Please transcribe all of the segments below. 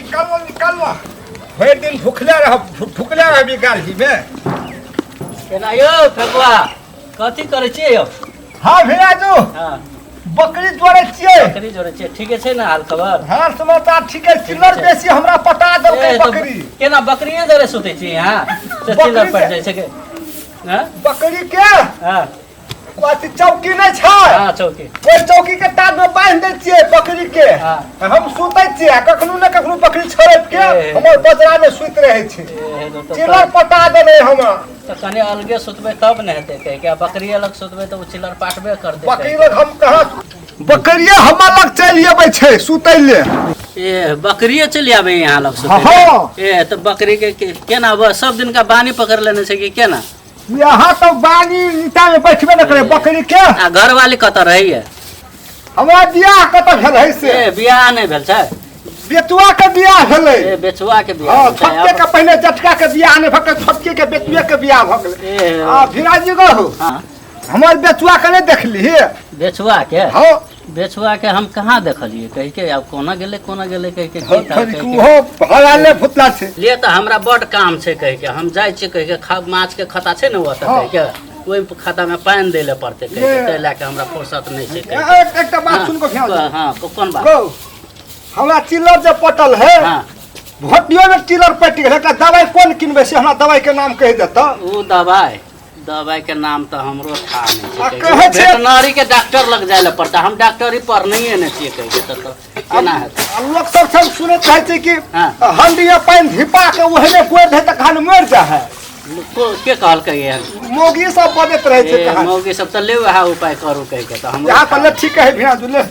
निकाल निकाल भरि दिन भुखले रह भुखले रहबी गाड़ीमे। केना यौ फेकुआ, कथी करै छियै यौ? हाँ भिराजू। हाँ। बकरी जोड़ै छियै। बकरी जोड़ै छियै, ठीके छै ने हाल खबर? हाल समाचार ठीके, चिल्लर छै। बेसी हमरा पटा देलकै। ए, तऽ बकरी केना बकरिए जोड़े सुतै छी अहाँ से बकरी चिल्लर पड़ि से- जाइ छै के? हाँ? बकरी के हाँ। अथी चौकी नहि छै? हाँ, चौकी। ओहि चौकी के तार में बांधि दै छियै बकरी के। हाँ। हम सुतै छियै आ कखनो ने कखनो बकरी छड़पि के ए। हमर बजरा में सुति रहै छै। ए, तो- चिल्लर पटा देलै हमरा। तऽ कनि अलगे सुतबै तब ने हेतै कहि के, आ बकरी अलग सुतबै तऽ ओ चिल्लर पाटबे करतै। बकरी लग हम कहाँ, बकरिये हमर लग चलि अबै छै सुतै ले। ए, बकरिए चलि आबै यहाँ लग सुतै? हाँ। ए, तऽ बकरी के केना सब दिन का बानी पकड़ लेने छै कि केना? यहाँ तो बानी ईटा में बैठबे न करे बकरी के। आ घरवाली कतऽ रहैया? हमरा बियाह कतऽ भेल है से? ए, बियाह नहि भेल छै? बेचुआ के बियाह भेलै। ए, बेचुआ के बियाह हाँ। भेल छै? छोटके के पहले जटका के बियाह नहि भऽ गेलै, छोटके के बेचुए के बियाह भऽ गेलै। ए। आ भिराजी गो, हाँ। हमर बेचुआ के नहि देखली? बेचुआ के? हाँ। बेचुआ के हम कहाँ देखलियै कहि के, आब कोना गेलै कोना गेलै कहि के, की था कहि के। ओहो हराले भुतला छै। लिए तऽ हमरा बड काम छै कहि के, हम जाइ छियै कहि के, खा माछ के खाता छै ने ओतऽ हाँ। कहि के, ओहि खाता में पानि दै लए पड़तै कहि के, ये। ताहि लए के हमरा फुर्सत नहि छै कहि के। एकटा बात सुन कऽ हाँ, हाँ, कोन बात? गौ, हमरा चिल्लर जे पटल है, हाँ। भोटियो में चिल्लर पटि गेल, एकटा दवाई कोन किनबै से हमरा दवाई के नाम कहि देतऽ। ओ दवाई, दवाई के नाम तऽ हमरो था नहि आ छै। कहै छै- वेटनरी के डॉक्टर लग जाय लए पड़तै, हम डॉक्टरी पढ़नैये नहि छियै कहि के, तऽ केना हेतै? आ लोक सब सब सुनैत रहै छै कि हाँ। हंडी में पानि धिपा के ओहने कोरि दे तऽ कहान मरि जाइ है। के कहलकै एहन? मौगी सब बजैत रहै छै ए, कहान। मौगी सब तऽ ले वएह उपाय करू कहि के, तऽ हमरो यहाँ पर ले, ठीक है भिड़ा जुले।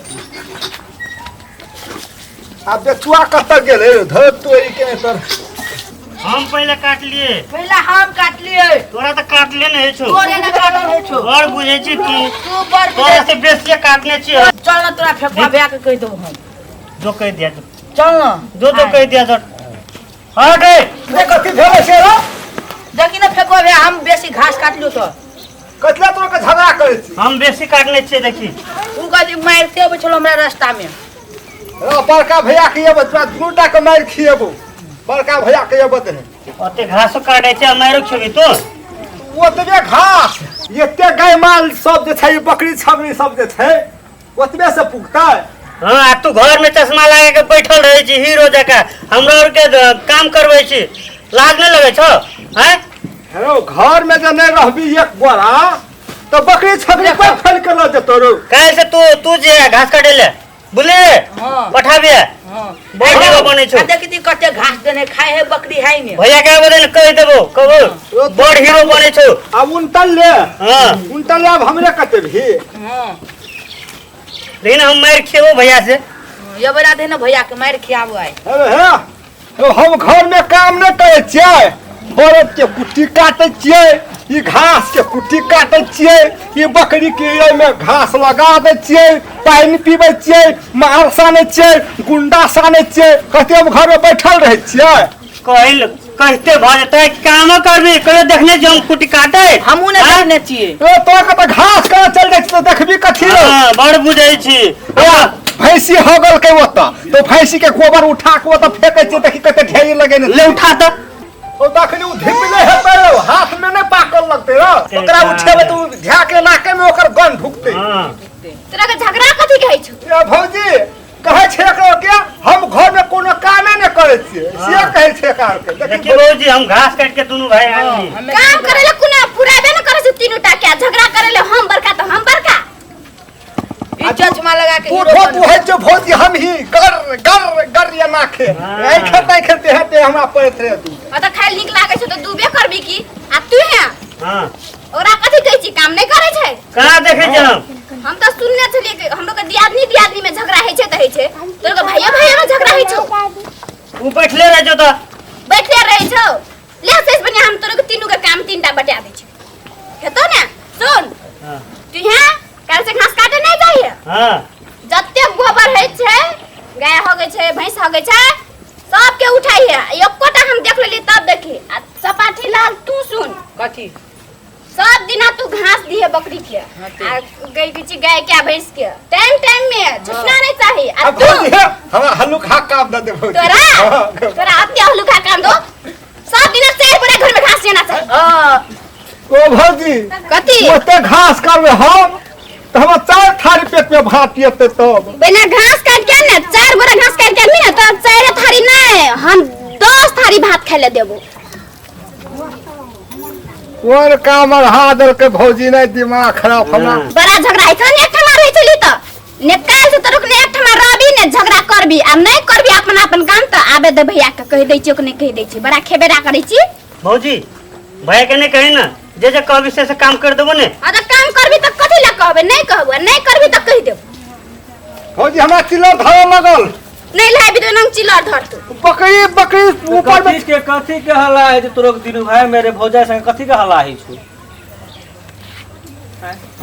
आ बेचुआ कतऽ गेलै रे? धर तोरी के तर। हम पहिले काटलिए। पहिले हम काटलिए। तोरा तऽ काटले नहि छौ। तोरे ने काटल होइ छौ। बड़ बुझै छी तू। तू बड़ तोरा बुझै से बेसिए काटने छी। चल न तोरा फेकुआ भैया के कहि देबो हम। जो कहि दिया जो। चल न। जो जो कहि दिया जो। हट रे। रे कथी भेलै से रे? देखी न फेकुआ भैया, हम बेसी घास काटलियो तो। कथी तोरा के झगड़ा करै छी? हम बेसी काटने छियै देखी। उ कहली मारिते अबै छलो हमरा रास्ता में। रे बड़का भैया के एबो तोरा दूटा के मारि खिएबो, बड़का भैया के एबो दे। ओते घासो काटै छै आ मारो खेबी तो? ओतबे घास एते गाय माल सब जे छै, बकरी छबरी सब जे छै, ओतबे से पुगतै। हाँ, आ तू घर में चश्मा लगा के बैठल रहै छी हीरो जकाँ, हमरा और के काम करबै छी, लाज नहि लगै छौ? हैं? हेलो, घर में जे नहि रहबी एक बोरा तऽ बकरी छकरी कोइ फैल के लऽ जेतौ रौ। काल्हि से तू तू जे घास काटै ले बुझली? हाँ। पठाबे। हाँ। बड़ हीरो बनै छौ। आ देखी ती कते घास देने खाए है बकरी है ने। भैया के आबे ने कहि देबो, कहबो बड़ हीरो बनै छौ। आब उनटल ले। हाँ। उनटल ले, आब हमरे कटेबही। हाँ। लेकिन हम मारि खेबो भैया से। ये बड़ा दे ने भैया के मारि खियाबो आइ। अरे हे, हम घर में काम नहीं करे छियै, बरद के कुट्टी काटे छियै, ई घास के कुट्टी काटे छियै, ई बकरी के एहिमे घास लगा दै छियै, पानि पीबै छियै, मार सानै छियै, गुंडा सानै छियै, कते हम घर में बैठल रहै छियै। कहल कहते भऽ जेतै कि कामो करबी? कहियो देखने छियै हम कुट्टी काटे? हमहूँ नहि देखने छियै। ए, तोरा के तऽ घास कहाँ चलि जाइ छै तऽ देखबी कथी रौ? हाँ, बड़ बुझै छी। ए, भैंसी हो गेल के ओतऽ तो भैंसी के गोबर उठा के ओतऽ फेंकै छियै, देखी कते ढेरी लगेने ले उठा तऽ। ओ तखनी उ धिपले हेतै रौ, हाथ में नहि पाकल लगतै रौ, ओकरा उठेबै तऽ उ झाके नाके में ओकर गंध ढुकतै। हाँ। तोरा के झगड़ा कथी कहै छौ? ए भौजी, कहै छै एकरो के हम घर में कोनो कामे नहि करै छियै से कहै छै एकरा के। देखी। देखी भौजी, हम घास काटि के दुनू भाई आनली। काम करे ले कोनो पुराबे न करे छै तीनू टा के, झगड़ा करे ले हम बड़का तऽ हम बड़का। ई चश्मा लगा के तू हीरो धो बन। तू है जो भौजी, हम ही गर गर गर या नाखे ऐ खेते खेते हेते हमरा पड़ैत रहे तू। आ तऽ खाय नीक लागै छौ तऽ दूबे करबी की? आ तू है? हाँ। ओकरा कथी कहै छी, काम नहि करै छै? कहाँ देखै छी हम? हम तऽ सुनने छलियै कि हमरो के दियादनी दियादनी में झगड़ा होइ छै तऽ होइ छै, तोरो के भैया भैया में झगड़ा होइ छौ। उ बैठले रहै छौ तऽ। बैठले रहै छौ। ले से बढ़िया हम तोरो के तीनू के काम तीनटा बटा दै छी, हेतौ ने? सुन। हाँ। तू यहाँ काल्हि से घास काटे नहीं जाइए। हाँ। जते गोबर होइ छै, गाय हगै छै, भैंस हगै छै, सबके उठाइए, एकोटा हम देख लेलियै तब देखी। आ सपाटी लाल, तू सुन। कथी? सब दिना तू घास दिहे बकरी के आ गई किसी गाय के आ भैंस के टाइम टाइम में छुटना नहीं चाहिए। आ अब तू भौजी हे, हमरा हल्लुक हा काम दे दे भौजी। तोरा हाँ, तोरा आते हल्लुका काम दो। सब दिना चार बोरा घर में घास देना चाहिए। हाँ ओ भौजी कथी ओते घास करबे हम तऽ हमरा चार थारी पेट में भात एते तब। बिना घास काट के ने चार बोरा घास काट के आनबी ने तो चार थारी नहीं हम 10 थारी भात खाइ ले देबो। कोन काम अढ़ा देलकै भौजी नहि दिमाग खराब हमरा। बड़ा झगड़ा है ने एक ठमा रहै छली त ने काल से तो रुकने एक ठमा रहबी ने झगड़ा करबी आ नहीं करबी अपन अपन काम त आबे दे भैया के कहि दै छी ओकने कहि दै छी बड़ा खेबेरा करै छी। भौजी भैया के नहीं कही ना जे जे कहबी से से काम कर देबो ने। आ त काम करबी त कथी ला कहबे नहीं कहबो आ नहीं करबी त कहि देबो। भौजी हमरा चिल्लर धरऽ लगल। नहीं लाबी तो नंग चिल्लर धर तू। बकरी बकरी ऊपर में कथी के हल्ला है जे तोरो के तीनू भाई मेरे भौजाई संग कथी के हल्ला है छु?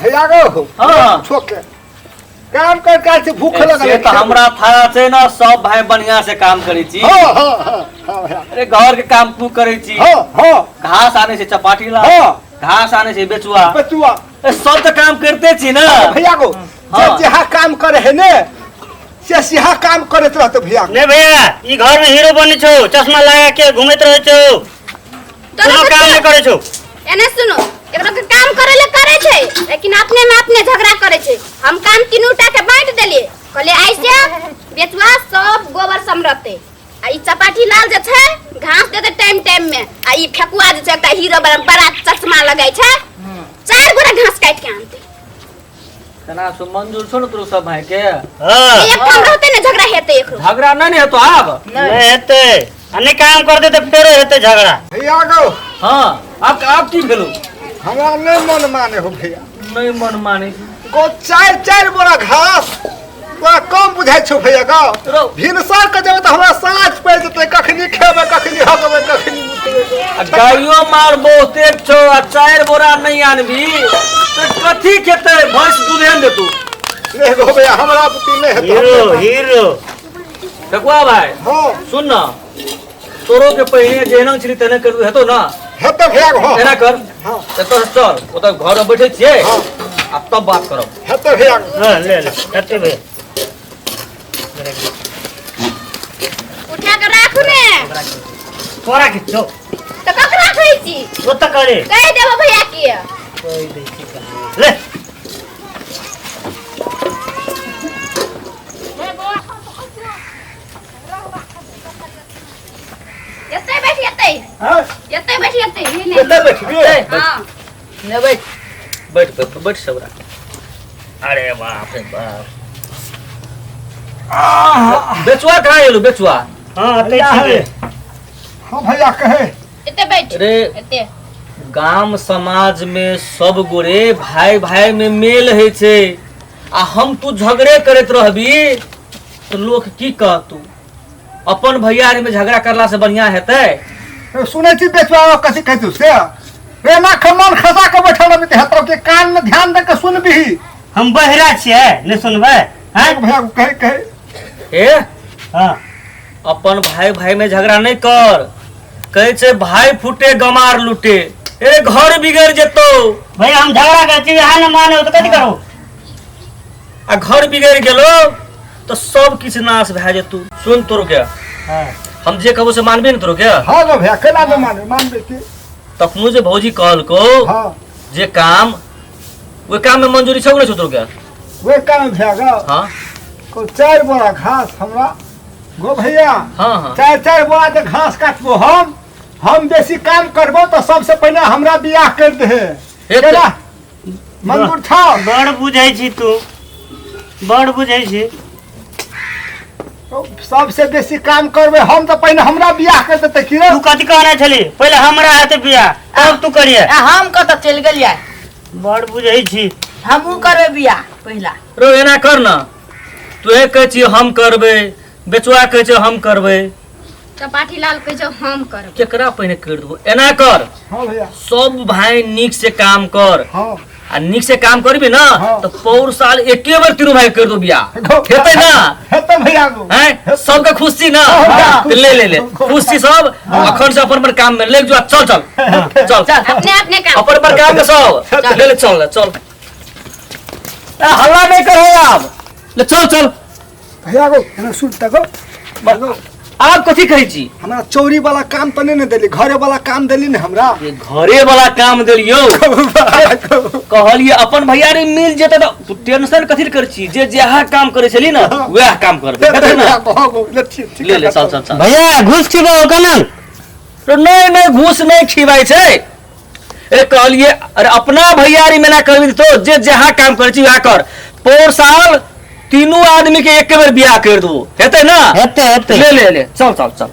भैया गो हाँ। छोके काम कर कर से भूख लगल से तो हमरा था छै ना सब भाई बढ़िया से काम करै छी। हाँ हाँ हाँ हाँ भैया। अरे घर के काम तू करै छी। हाँ हाँ घास आने से चपाटी ला। हाँ। घास आने से बेचुआ। बेचुआ। ए, सब तो काम करते छी ना। भैया गो हाँ। जे जहाँ काम करे है ने से सिहा काम करैत रहते भैया। नहीं भैया ई घर में हीरो बने छौ चश्मा लगा के घूमैत रहे छौ तोरा कोनो काम नहीं करे छौ। एने सुनो एकरा के काम करे ले करे छै लेकिन अपने में अपने झगड़ा करे छै। हम काम तीनू टा के बांट देलिए कहलिए ऐसे बेचुआ सब गोबर समरते आ ई चपाटी लाल जे छै घास देते टाइम टाइम में आ ई फेकुआ जे छै एकटा हीरो बड़ा बड़ा चश्मा लगाई छै चार गोरा घास काट के आनते। केना छौ मंजूर छौ ने तोरो सब भाई के? हाँ। एक ठाम रहते ने झगड़ा हेतै एकरो। झगड़ा नहीं ने हेतो आब। नहीं हेतै आ नहीं काम करते तऽ फेरो हेतै झगड़ा। भैया गो। हाँ, आब की भेलो? हमरा नहीं मन माने हो भैया। नहीं मन माने। गो चार चार बोरा घास तोरा कम बुझाइ छौ भैया गो। रौ। भिनसर के जेबै तऽ हमरा साँझ पड़ि जेतै कखनी खेबै कखनी हगबै कखनी मुतबै। आ गाइयो मार बहुते छौ आ चार बोरा नहीं आनबी तऽ कथी खेतै भैंस दूधे ने देतौ। नहीं गो भैया हमरा बुद्धि नहीं हेतौ। Hero hero. ठकुआ भाई। हाँ। सुन ना तोरो के पहिने जेहना छली तेना कर हेतौ ना? हेतौ भैया गो, हाँ। एना कर। हाँ। एतऽ से चल ओतऽ घर में बैठे छियै। हाँ। आ तब बात करब। हेतौ भैया गो। हाँ, ले ले हेतौ भैया। उठा के राखू ने। तोरा के छौ। तऽ ककरा कहै छी? ओतऽ करे। कहि देबो भैया के। कहि दै छी कहाँ। ले। एतै बैठ एतै। हाँ? एतै बैठ एतै, ई नहि। एतै बैठबी? हाँ। ने बैठ। बैठ, बैठ, बैठ सबरा। अरे बाप रे बाप। बेचुआ कहाँ गेलौ बेचुआ? हाँ, एतै छी। हाँ भैया कहे। एतै बैठ। अरे एतै। गाम समाज में सब गोरे भाई भाई में मेल होइ छै आ हम तू झगड़े करैत रहबी तऽ लोक की कहतू? अपन भैयारी में झगड़ा करला से बढ़िया हेतै? सुनै छी बेचुआ कथी कहतू से? रे ना मन खसा के बैठल रहबी तऽ हेतौ कि कान में ध्यान दे के सुनबी। हम बहरा छियै नहीं सुनबै? हैं? भैया कहे कहे। ए? हाँ। अपन भाई भाई में झगड़ा नहीं कर। कहै छै भाई फूटे गमार लूटे। ए घर बिगड़ जेतौ। भैया हम झगड़ा करै छी अहाँ न मानौ तऽ कथी करू? आ घर बिगड़ गेलो तऽ सब किछु नाश भए जेतौ। सुन तोरो के। हाँ। हम जे कहबो से मानबे ने तोरो के? हाँ गो भैया केना नहि मानबे? मानबे की? तखनो जे भौजी कहलको हाँ। जे काम ओहि काम में मंजूरी छौ कि नहि छौ तोरो के? ओहि काम भैया गो। हाँ। को 4 बोरा घास हमरा गो भैया। हाँ, हाँ। चार चार बोरा के घास काटबो हम बेसी काम करबो तो सबसे पहले हमरा बियाह कर दे। हे केना? मंजूर छौ? बड़ बुझै छी तू, बड़ बुझै छी। तो सबसे बेसी काम करबे हम तो पहले हमरा बियाह कर देते की रे? तू कथी कहने छली? पहले हमरा हेतै बियाह तब तू करिए। आ हम कतऽ चलि गेलियै? बड़ बुझै छी। हमहूँ करबै बियाह पहिला। रो एना कर ना, तू एक कहै छी हम करबै, बेचुआ कहै छै हम करबै, चपाटी लाल कहै छै हम करबै। केकरा पहिने कर देबो? एना कर। हाँ भैया। सब भाई नीक से काम कर। हाँ। आ नीक से काम करबी ना हाँ। तो पौर साल एके बेर तीनू भाई कर दो बियाह हेतै ना हेतै भैया गो हैं सबके खुशी ना हाँ। तो ले ले ले खुशी सब अखन से अपन अपन काम में लेके जो चल चल चल अपने अपने काम अपन अपन काम में सब ले ले चल ले चल ए, हल्ला नहीं करो आप ले चल चल भैया गो एना सुन त गो आप कथी कहै छी हमरा चोरी वाला काम त नहीं ने देली घरे वाला काम देली ने हमरा ये घरे वाला काम देलियो कहलिए अपन भैयारी मिल जेतै तऽ तू टेंशन कथी कर छी जे जहाँ काम करै छली ना वएह काम करबै हेतै ना ले ले चल चल चल भैया घूस खिबाओ कनन तो नहीं नहीं घूस नहीं खिबाइ छै ए कहलिए अरे अपना भैयारी में ना करबी तो जे जहाँ काम करै छी वएह कर पौर साल तीनू आदमी के एक बेर बियाह कर दू हेतै ना हेतै हेतै ले ले ले चल चल चल